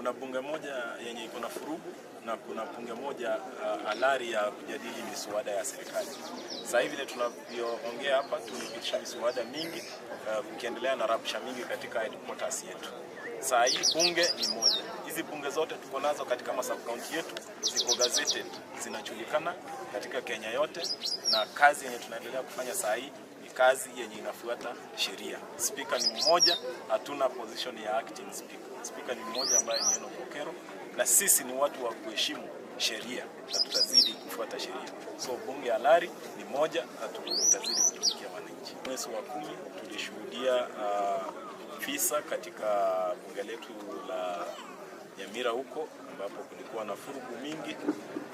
Kuna bunge moja yenye iko na furugu na kuna bunge moja halali ya kujadili miswada ya serikali. Sasa hivi vile tunavyoongea hapa, tumepitisha miswada mingi, kukiendelea na rabsha mingi katika headquarters yetu. Saa hii bunge ni moja. Hizi bunge zote tuko nazo katika masub county yetu ziko gazetted, zinajulikana katika Kenya yote, na kazi yenye tunaendelea kufanya saa hii ni kazi yenye inafuata sheria. Speaker ni mmoja, hatuna position ya acting speaker. Speaker ni mmoja ambaye ni Enoch Okero, na sisi ni watu wa kuheshimu sheria na tutazidi kufuata sheria. So bunge halali ni moja na tutazidi kutumikia wananchi. Mwezi wa 10 tulishuhudia visa katika bunge letu la Nyamira huko, ambapo kulikuwa na furugu mingi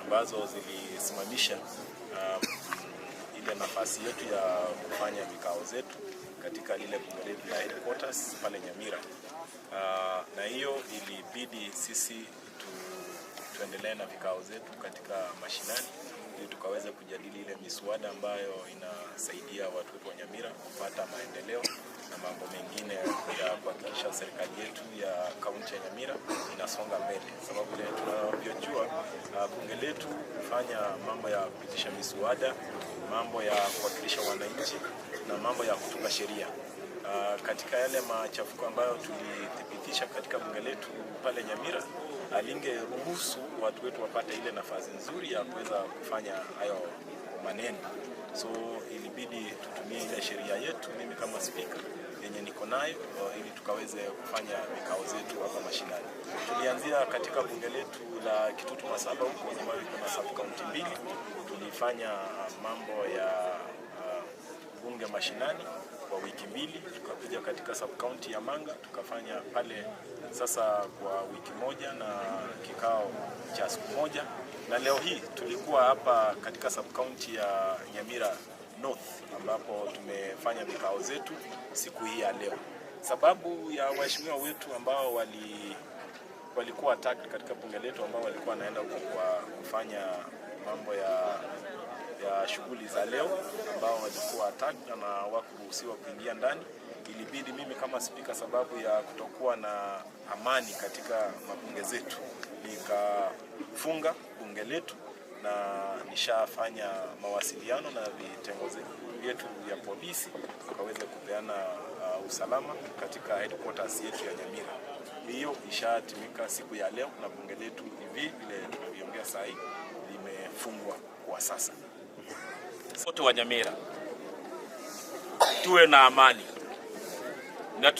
ambazo zilisimamisha ile nafasi yetu ya kufanya vikao zetu katika lile bunge letu la headquarters pale Nyamira. Na hiyo ilibidi sisi tuendelee na vikao zetu katika mashinani ili tukaweze kujadili ile miswada ambayo inasaidia watu wetu wa Nyamira kupata maendeleo na mambo mengine ya kuhakikisha serikali yetu ya kaunti ya Nyamira inasonga mbele. Sababu ile tunavyojua, bunge letu kufanya mambo ya kupitisha miswada, mambo ya kuwakilisha wananchi na mambo ya kutunga sheria. Katika yale machafuko ambayo tulithibitisha katika bunge letu pale Nyamira, alingeruhusu watu wetu wapate ile nafasi nzuri ya kuweza kufanya hayo maneno. So ilibidi tutumie ile sheria yetu, mimi kama speaker yenye niko nayo, ili tukaweze kufanya vikao zetu hapa mashinani. Tulianzia katika bunge letu la Kitutu Masaba huko, ambayo iko na sub county 2. Tulifanya mambo ya bunge mashinani kwa wiki 2, tukakuja katika sub county ya Manga tukafanya pale sasa kwa wiki moja na kikao cha siku moja, na leo hii tulikuwa hapa katika sub county ya Nyamira North ambapo tumefanya vikao zetu siku hii ya leo. Sababu ya waheshimiwa wetu ambao walikuwa attacked katika bunge letu, ambao walikuwa wanaenda huko kwa kufanya mambo ya shughuli za leo, ambao walikuwa attacked na hawakuruhusiwa kuingia ndani, ilibidi mimi kama speaker, sababu ya kutokuwa na amani katika mabunge zetu, nikafunga bunge letu na nishafanya mawasiliano na vitengo vyetu vya polisi tukaweza kupeana usalama katika headquarters yetu ya Nyamira. Hiyo ishatimika siku ya leo, na bunge letu hivi vile tunavyoongea saa hii limefungwa kwa sasa. Wote wa Nyamira tuwe na amani, na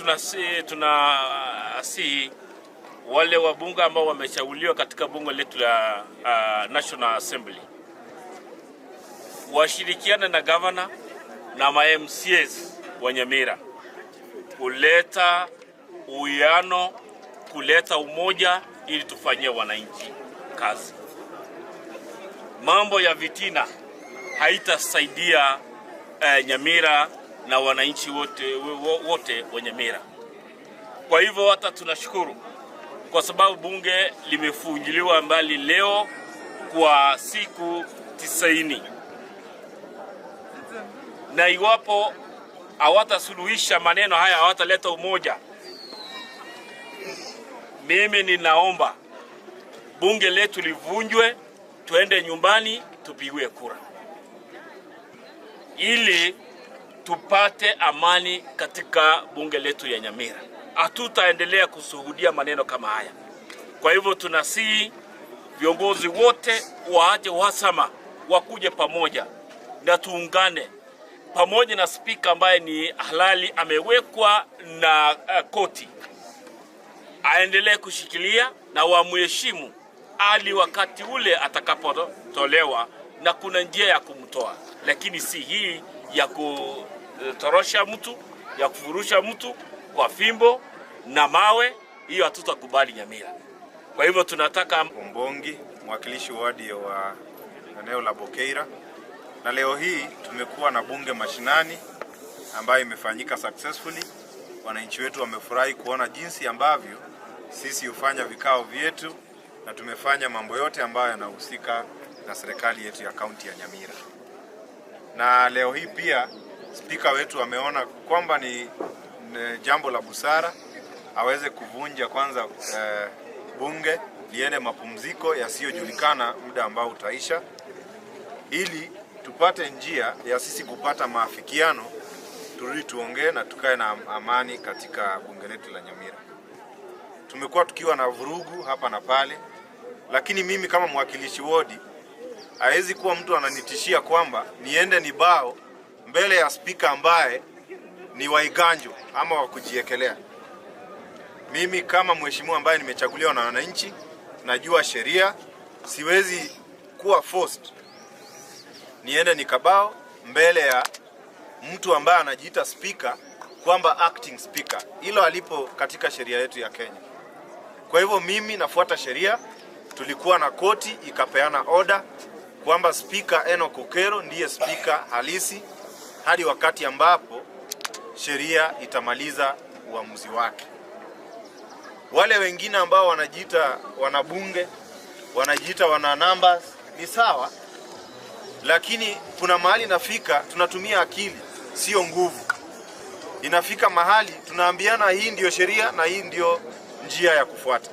tunasihi wale wabunge ambao wamechaguliwa katika bunge letu la National Assembly washirikiane na governor na ma MCAs wa Nyamira kuleta uwiano, kuleta umoja ili tufanyie wananchi kazi. Mambo ya vitina haitasaidia Nyamira na wananchi wote wa Nyamira. Kwa hivyo hata tunashukuru kwa sababu bunge limefungiliwa mbali leo kwa siku 90. Na iwapo hawatasuluhisha maneno haya, hawataleta umoja, mimi ninaomba bunge letu livunjwe, tuende nyumbani tupigiwe kura ili tupate amani katika bunge letu ya Nyamira. Hatutaendelea kushuhudia maneno kama haya. Kwa hivyo tunasihi viongozi wote waache uhasama, wakuje pamoja na tuungane pamoja na speaker ambaye ni halali amewekwa na koti, aendelee kushikilia na wamheshimu hadi wakati ule atakapotolewa, na kuna njia ya kumtoa, lakini si hii ya kutorosha mtu, ya kufurusha mtu kwa fimbo na mawe. Hiyo hatutakubali Nyamira. Kwa hivyo tunataka Ombongi, mwakilishi wadi wa eneo la Bokeira, na leo hii tumekuwa na bunge mashinani ambayo imefanyika successfully. Wananchi wetu wamefurahi kuona jinsi ambavyo sisi hufanya vikao vyetu na tumefanya mambo yote ambayo yanahusika na serikali yetu ya kaunti ya Nyamira. Na leo hii pia spika wetu ameona kwamba ni jambo la busara aweze kuvunja kwanza Bunge liende mapumziko yasiyojulikana muda ambao utaisha, ili tupate njia ya sisi kupata maafikiano, turudi tuongee na tukae na amani katika bunge letu la Nyamira. Tumekuwa tukiwa na vurugu hapa na pale, lakini mimi kama mwakilishi wodi hawezi kuwa mtu ananitishia kwamba niende nibao mbele ya spika ambaye ni waiganjo ama wa kujiekelea. Mimi kama mheshimiwa ambaye nimechaguliwa na wananchi, najua sheria, siwezi kuwa forced niende nikabao mbele ya mtu ambaye anajiita speaker kwamba acting speaker. Hilo alipo katika sheria yetu ya Kenya. Kwa hivyo mimi nafuata sheria. Tulikuwa na koti ikapeana order kwamba Speaker Enoch Okero ndiye speaker halisi hadi wakati ambapo sheria itamaliza uamuzi wake. Wale wengine ambao wanajiita wanabunge, wanajiita wana numbers, ni sawa, lakini kuna mahali inafika tunatumia akili, sio nguvu. Inafika mahali tunaambiana hii ndio sheria na hii ndio njia ya kufuata.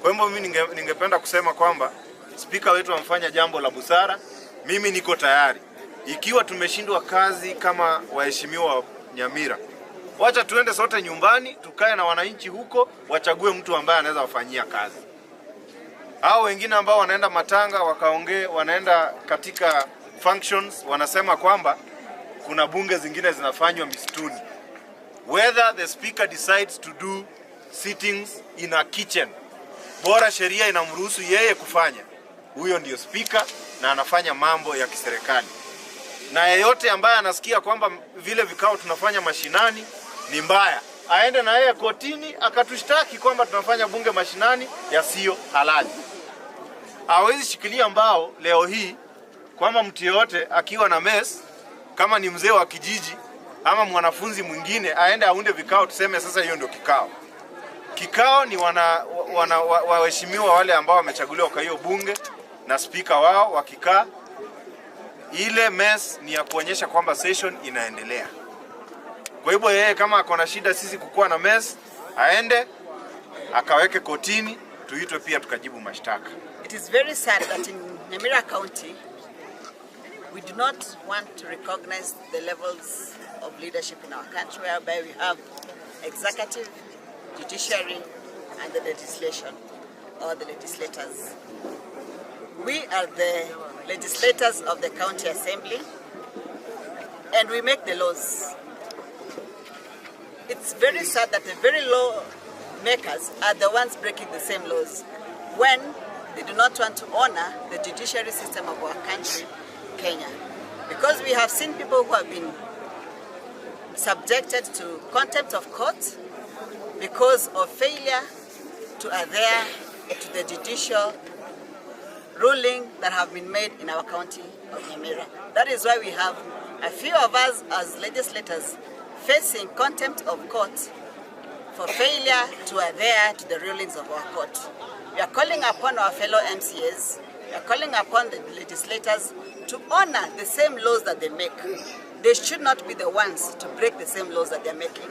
Kwa hivyo mimi ningependa kusema kwamba spika wetu amfanya jambo la busara. Mimi niko tayari. Ikiwa tumeshindwa kazi kama waheshimiwa wa Nyamira, wacha tuende sote nyumbani, tukae na wananchi huko, wachague mtu ambaye anaweza wafanyia kazi. Hao wengine ambao wanaenda matanga wakaongee, wanaenda katika functions, wanasema kwamba kuna bunge zingine zinafanywa misituni. Whether the speaker decides to do sittings in a kitchen, bora sheria inamruhusu yeye kufanya, huyo ndio speaker na anafanya mambo ya kiserikali. Na yeyote ambaye anasikia kwamba vile vikao tunafanya mashinani ni mbaya, aende na yeye kotini akatushtaki kwamba tunafanya bunge mashinani yasiyo halali. Hawezi shikilia mbao leo hii kwamba mtu yeyote akiwa na mess, kama ni mzee wa kijiji ama mwanafunzi mwingine, aende aunde vikao tuseme sasa hiyo ndio kikao. Kikao ni waheshimiwa wale ambao wamechaguliwa kwa hiyo bunge na speaker wao wakikaa. Ile mess ni ya kuonyesha kwamba session inaendelea. Kwa hivyo yeye kama ako na shida sisi kukua na mess, aende akaweke kotini, tuitwe pia tukajibu mashtaka. It is very sad that in Nyamira County we do not want to recognize the levels of leadership in our country, whereby we have executive, judiciary, and the legislation, or the legislators. We are the legislators of the county assembly, and we make the laws. It's very sad that the very law makers are the ones breaking the same laws when they do not want to honor the judiciary system of our country, Kenya. Because we have seen people who have been subjected to contempt of court because of failure to adhere to the judicial ruling that have been made in our county of Nyamira. That is why we have a few of us as legislators facing contempt of court for failure to adhere to the rulings of our court. We are calling upon our fellow MCAs, we are calling upon the legislators to honor the same laws that they make. They should not be the ones to break the same laws that they are making.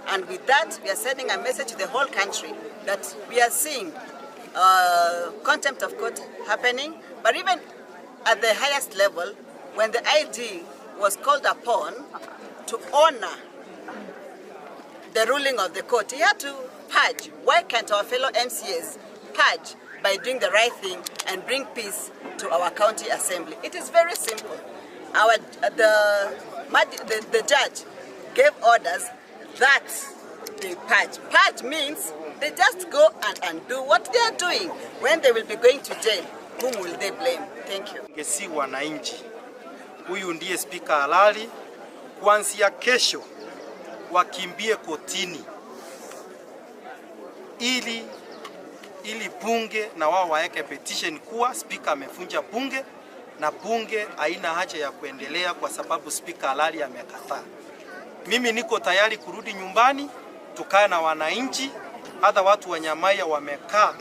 And with that, we are sending a message to the whole country that we are seeing contempt of court happening, but even at the highest level, when the IG was called upon to honor the ruling of the court, he had to purge. Why can't our fellow MCAs purge by doing the right thing and bring peace to our county assembly? It is very simple. The judge gave orders that they purge. Purge means they just go and undo what they are doing. When they will be going to jail, whom will they blame? Thank you. Si wananchi, huyu ndiye spika halali. Kuanzia kesho wakimbie kotini ili bunge na wao waeke petition kuwa spika amefunja bunge na bunge haina haja ya kuendelea kwa sababu spika halali amekataa. Mimi niko tayari kurudi nyumbani tukae na wananchi. Hata watu wa Nyamaiya wamekaa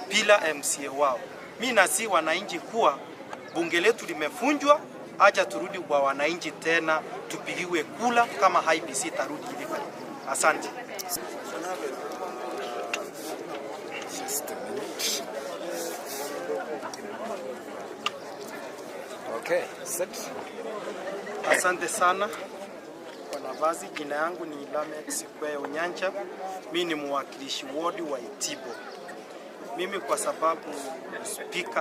bila MCA wao. Mimi nasi wananchi kuwa bunge letu limefunjwa, acha turudi kwa wananchi tena tupigiwe kula kama IEBC tarudi hivi karibuni. Asante. Okay, set. Asante sana kwa nafasi. Jina yangu ni Lamek Sikwea Onyancha. Mimi ni mwakilishi wodi wa Itibo. Mimi kwa sababu spika